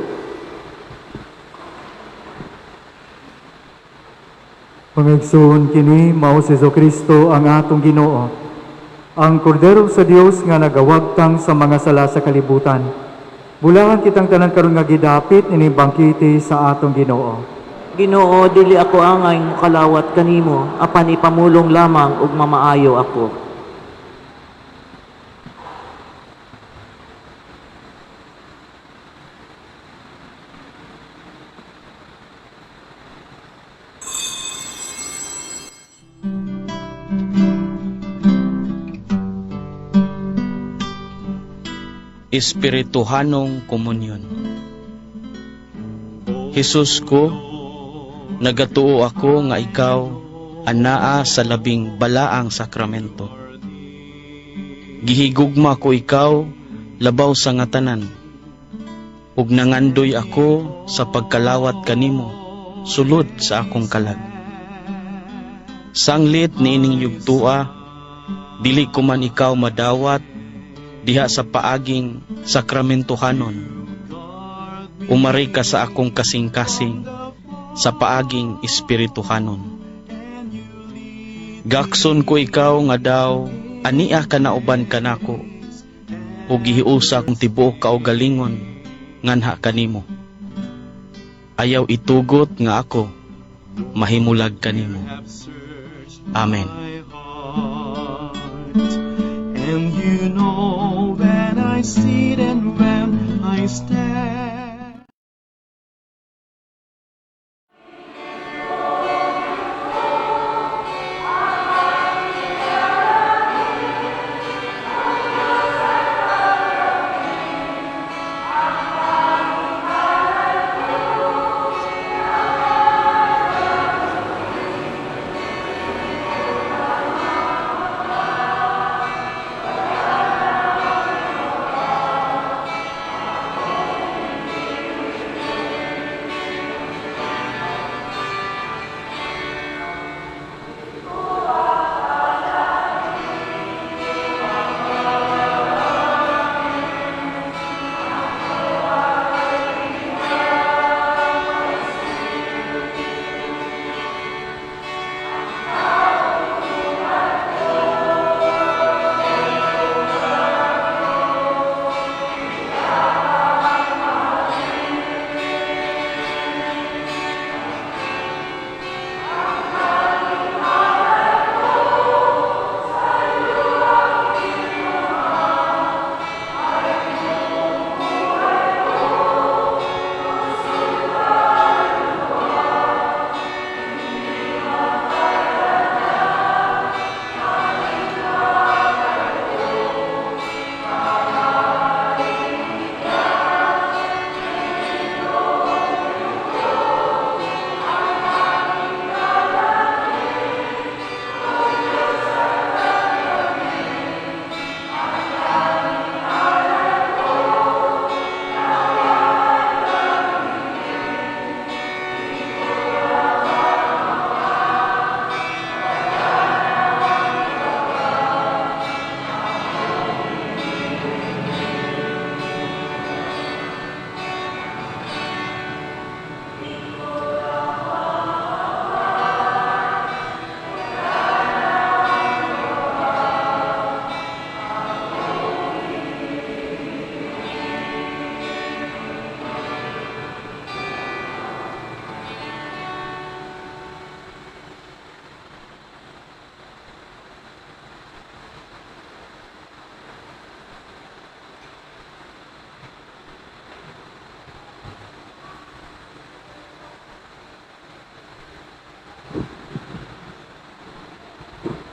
Mga igsoon, kini mao si Kristo ang atong Ginoo, ang Kordero sa Dios nga nagawagtang sa mga sala sa kalibutan. Bulahan kitang tanan karon nga gidapit ini bangkete sa atong Ginoo. Ginoo, dili ako angay mokalawat kanimo, apan ipamulong lamang ug mamaayo ako. Espirituhanong Komunyon. Jesus ko, nagatuo ako nga ikaw anaa sa labing balaang sakramento. Gihigugma ko ikaw labaw sa nga tanan, ug nangandoy ako sa pagkalawat kanimo sulod sa akong kalag. Sanglit niining yugtua, dili ko man ikaw madawat diha sa paaging sakramentohanon. Umari ka sa akong kasing-kasing sa paaging espirituhanon. Gakson ko ikaw nga daw ania ka nauban kanako, ug gihiusa kong tibuok kaugalingon nganha kanimo. Ayaw itugot nga ako mahimulag kanimo. Amen. And you know when I sit and when I stand.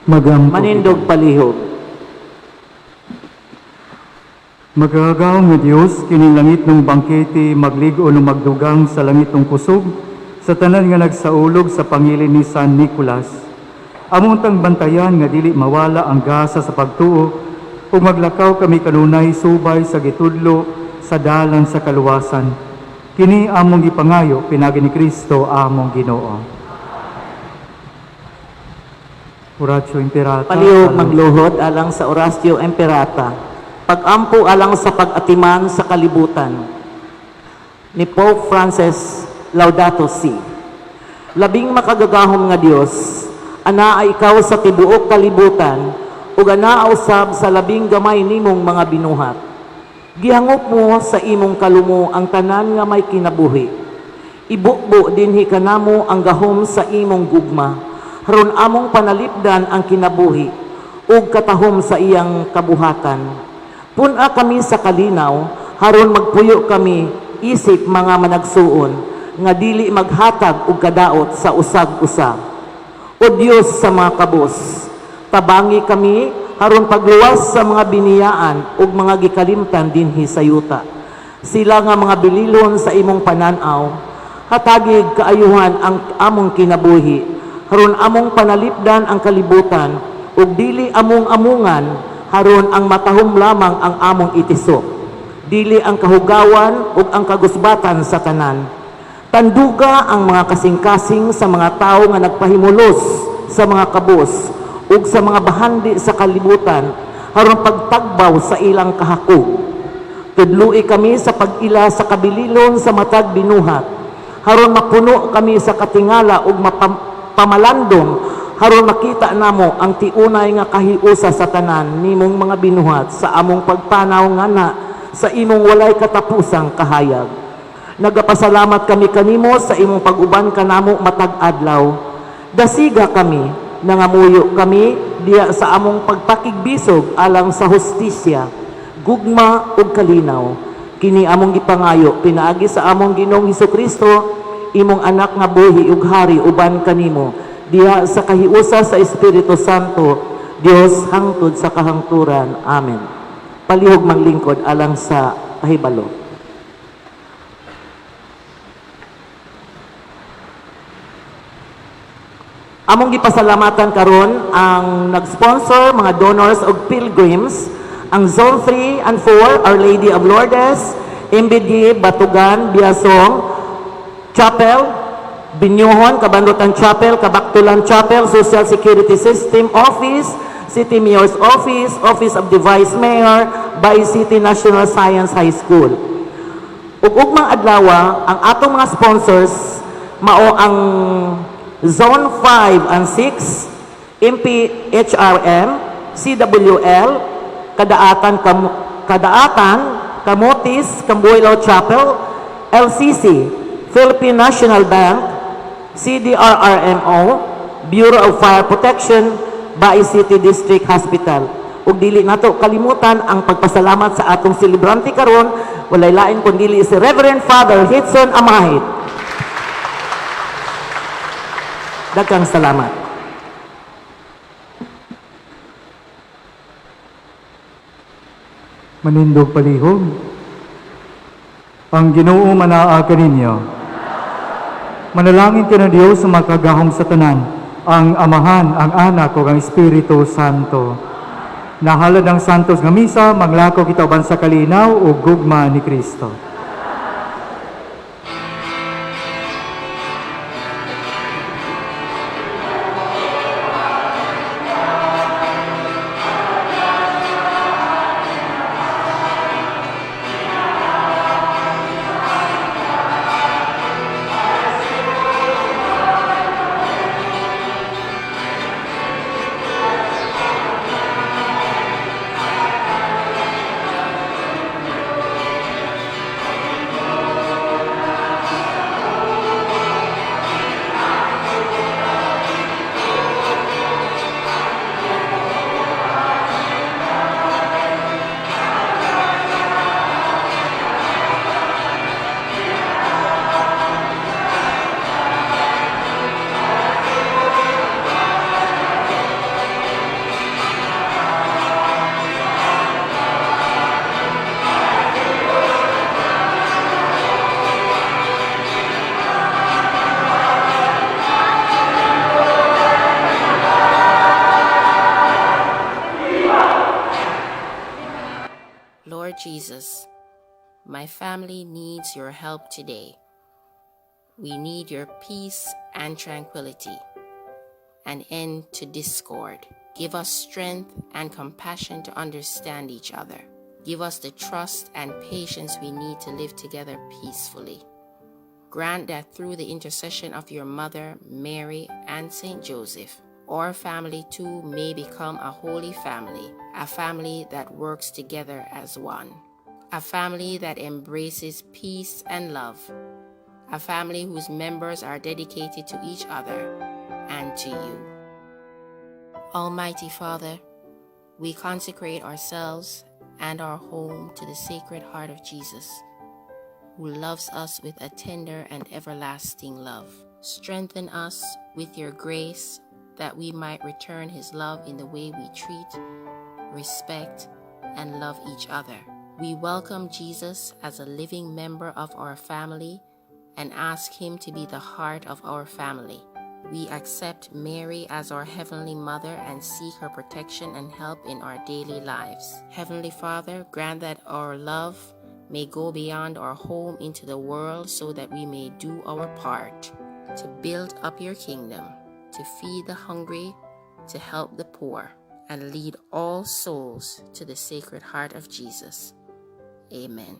Magampo. Manindog palihog. Magagahom nga Dios, kining langit ng bangkete, maglig-on o magdugang sa langit ng kusog, sa tanan nga nagsaulog sa pangilin ni San Nicolas. Among tang bantayan nga dili mawala ang gasa sa pagtuo, ug maglakaw kami kanunay subay sa gitudlo sa dalan sa kaluwasan. Kini among gipangayo pinagi ni Kristo among Ginoo. Oratio Imperata. Palihog magluhod alang sa Oratio Imperata. Pag-ampo alang sa pag-atiman sa kalibutan. Ni Pope Francis, Laudato Si. Labing makagagahom nga Dios, anaa ikaw sa tibuok kalibutan ug anaa usab sa labing gamay nimong mga binuhat. Gihangop mo sa imong kalumo ang tanan nga may kinabuhi. Ibubo dinhi kanamo ang gahom sa imong gugma, aron among panalipdan ang kinabuhi ug katahom sa iyang kabuhatan. Pun-a kami sa kalinaw, haron magpuyo kami isip mga managsuon nga dili maghatag og kadaot sa usag-usa. O Dios sa mga kabos, tabangi kami haron pagluwas sa mga biniyaan ug mga gikalimtan dinhi sa yuta. Sila nga mga bililon sa imong panan-aw, hatagig kaayuhan ang among kinabuhi, haron among panalipdan ang kalibutan ug dili among amungan, haron ang matahom lamang ang among itisok. Dili ang kahugawan ug ang kagusbatan sa tanan. Tanduga ang mga kasing-kasing sa mga tawo nga nagpahimulos sa mga kabos ug sa mga bahandi sa kalibutan aron pagtagbaw sa ilang kahakog. Tudloi kami sa pag-ila sa kabililon sa matag binuhat, haron mapuno kami sa katingala ug pamalandong, haron makita namo ang tiunay nga kahiusa sa tanan nimong mga binuhat sa among pagpanaw ngana sa imong walay katapusang kahayag. Nagapasalamat kami kanimo sa imong pag-uban kanamo matag adlaw. Dasiga kami, nangamuyo kami diya sa among pagpakigbisog alang sa hustisya, gugma ug kalinaw. Kini among gipangayo pinaagi sa among Ginoong Hesukristo, imong anak nga buhi ug hari uban kanimo diha sa kahiusa sa Espiritu Santo, Dios hangtod sa kahangturan. Amen. Palihog manglingkod alang sa pahibalo. Among gipasalamatan karon ang nag-sponsor, mga donors ug pilgrims, ang Zone 3 and 4, Our Lady of Lourdes, MBD, Batugan, Biasong, Chapel, Binyuhon, Kabandutan Chapel, Kabaktulan Chapel, Social Security System Office, City Mayor's Office, Office of the Vice Mayor, by City National Science High School. Ug ugmang adlaw, ang atong mga sponsors mao ang Zone 5 and 6, MPHRM, CWL, Kadaatan, Camotes, Cambuelao Chapel, LCC, Philippine National Bank, CDRRMO, Bureau of Fire Protection, Bae City District Hospital. Ug dili nato kalimutan ang pagpasalamat sa atong selebrante karon, walay lain kundi si Reverend Father Hitson Amahit. Daghang salamat. Manindog palihog. Ang Ginoo manaa kaninyo. Manalangin ka ng Dios sa makagahom sa tanan, ang Amahan, ang Anak, ug ang Espiritu Santo. Nahalad ang Santos nga misa, maglakaw kita uban sa kalinaw ug gugma ni Kristo. Lord Jesus, my family needs your help today. We need your peace and tranquility, an end to discord. Give us strength and compassion to understand each other. Give us the trust and patience we need to live together peacefully. Grant that through the intercession of your mother, Mary, and Saint Joseph, our family too may become a holy family, a family that works together as one, a family that embraces peace and love, a family whose members are dedicated to each other and to you. Almighty Father, we consecrate ourselves and our home to the Sacred Heart of Jesus, who loves us with a tender and everlasting love. Strengthen us with your grace that we might return his love in the way we treat, respect, and love each other. We welcome Jesus as a living member of our family and ask him to be the heart of our family. We accept Mary as our Heavenly Mother and seek her protection and help in our daily lives. Heavenly Father, grant that our love may go beyond our home into the world so that we may do our part to build up your kingdom, to feed the hungry, to help the poor, and lead all souls to the Sacred Heart of Jesus. Amen.